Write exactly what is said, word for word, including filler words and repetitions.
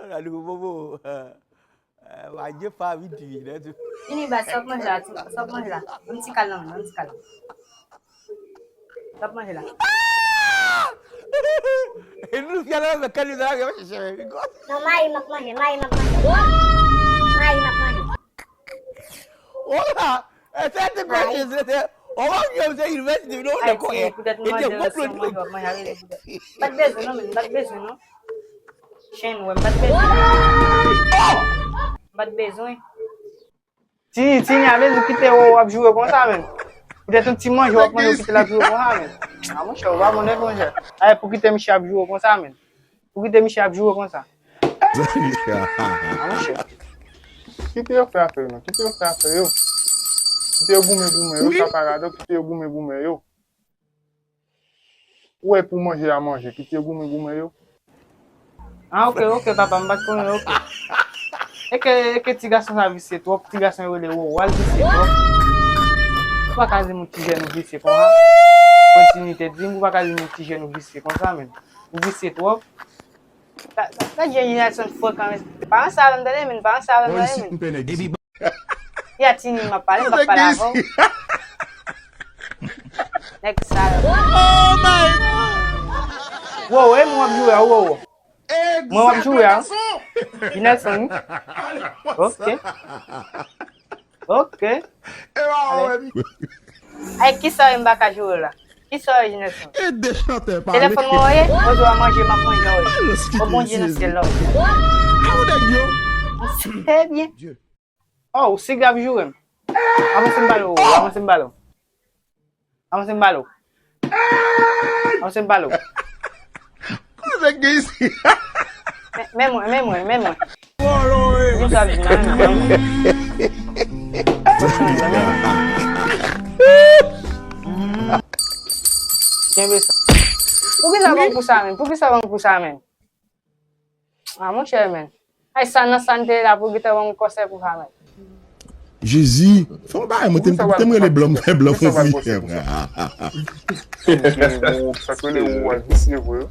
Gade bobo. Wadye pa vin pi vin. Vini ba, sa w ap manje la, sa w ap manje la. Yon ti kal nan men, yon ti kal. Sa w ap manje la. E nou fyè la, men kal nou la, men chèche men. Non, mayi m ap manje, mayi m ap manje. Mayi m ap manje. Ola, e se te kwa se se te. O w ap jwe se inivèsite, non, nan koyè. Poutèt nou manje nan sou manje w ap manje avè li poutèt. M pa t bezwen non, men m pa t bezwen non. Chen wè, m pa t bezwen. M pa t bezwen. Tini, Tini, a vle di w kite w ap joure konsa, men. Poutèt yon ti manje w ap manje, w kite l ap joure konsa, men. A, monchè, ou pa bon nèt, monchè. Ay, pou kite misye ap joure konsa, men. Pou kite misye ap joure konsa. A, monchè. Kite yo fè afè yo, non. Kite yo fè afè yo. Kite yo goumen goumen yo, sa pa radòt, kite yo goumen goumen yo. Ou wè pou manje a manje, kite yo goumen goumen yo. A, oke, oke, papa, m pa t konnen, oke. E ke, e ke ti gason sa visye twòp, ti gason yo rele Wowo, al visye twòp. Ou pa ka di m yon ti jèn ou visye konsa. Kontinite di m, ou pa ka di m yon ti jèn ou visye konsa, men. Ou visye twòp. Sa, sa, sa, Jenny Nelson frekan, men. Pa ansanm avè m, tande, men, pa ansanm avè m, tande, men. Epi, ya Tini, m ap pale, m p ap pale avè w. Nèg sal. Oh my God! Wowo, e mwen w ap joure a, Wowo. Mwen w ap joure a. Jenny Nelson, wi. Ok. Ok. Ay, kisa w ye m pa ka joure la? Kisa w ye, Jenny Nelson? E de chantè pale. Telefòn mwen w ye? Ozo a manje, m ap manje w ye. O Bondye nan syèl la w ye. Trè byen. Oh, ou siga ap joure m. Avanse m pale w, avanse m pale w. Avanse m pale w. Avanse m pale w. Kote gen isi? Men, men mwen, men mwen, men mwen. Di m sa ap di nan men mwen. Kenbe sa. Poukisa w ban m kou sa menm? Poukisa w ban m kou sa menm? A, monchè, men. Ay, sa nan sa n te la pou gentan ban m konsèy pou sa, men. Jezi, fè yon bagay, mwen te, te m rele blan, m fè blan fon ti. Sa k rele ou al visye vre.